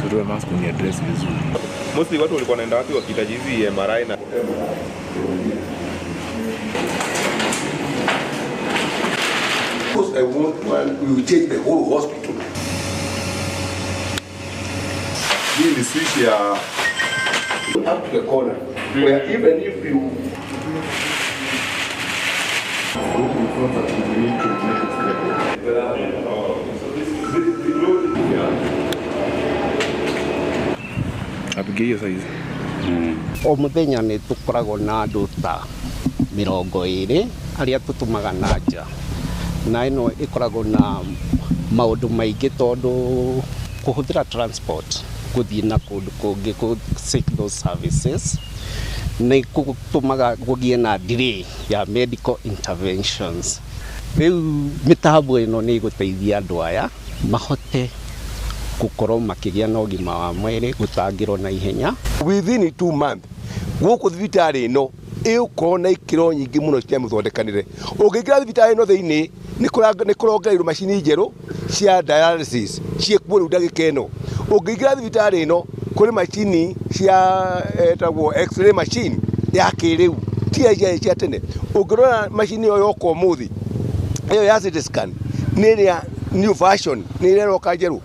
Tutoe mask ni address vizuri. Mostly watu walikuwa wanaenda wapi wakihitaji hizi MRI na Because I want one, we will change the whole hospital. Hii ni switch ya Up to the corner, where even if you Apige hiyo size. O muthenya nĩ tũkoragwo na andũ ta 20 arĩa tũtũmaga na nja, na ĩno ĩkoragwo na maũndũ maingĩ tondũ kũhũthĩra transport gũthiĩ na kũndũ kũngĩ kũ seek those services nĩ gũtũmaga gũgĩe na delay ya medical interventions. Rĩu mĩtambo ĩno nĩ ĩgũteithia andũ aya mahote gũkorwo makĩgĩa na ũgima wa mwĩrĩ, gũtangĩrwo na ihenya. Within 2 months gũkũ thibitarĩ ĩno ĩgũkorwo na ikĩro nyingĩ mũno cia mũthondekanĩre. Ũngĩingĩra thibitarĩ ĩno thĩinĩ, nĩ kũrongereirwo macini njerũ cia dialysis ciĩkuo rĩu ndagĩka ĩno. Ũngĩingĩra thibitarĩ ĩno, kũrĩ macini cia ĩtagwo x-ray machine ya kĩrĩu, ti cia cia tene. Ũngĩrora macini ĩyo yoka ũmũthĩ, ĩyo ya CT scan, nĩ ĩrĩa new version, nĩ ĩrĩa ĩroka njerũ.